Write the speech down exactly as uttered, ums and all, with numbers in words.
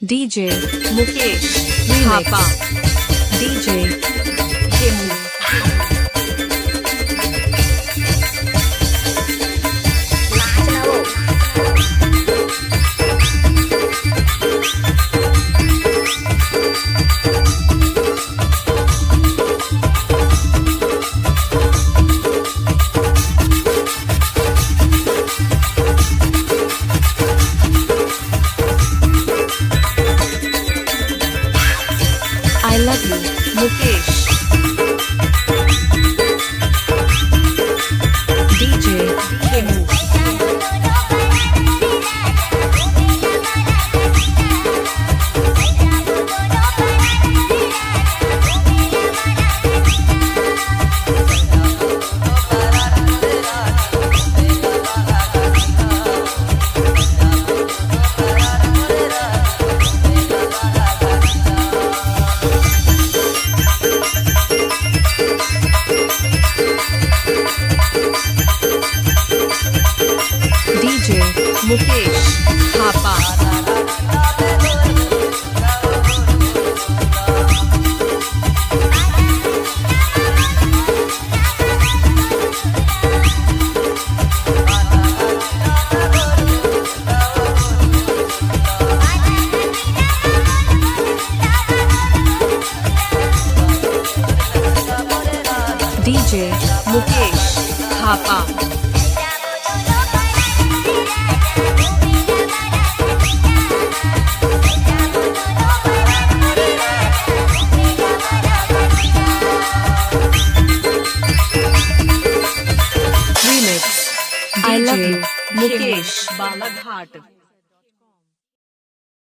DJ Mukesh Remix. Thapa. DJ Gemu। I love you, Mukesh. DJ Gemu। DJ Mukesh Thapa। DJ Mukesh Thapa। Remix। I love you, Mukesh। Balaghat.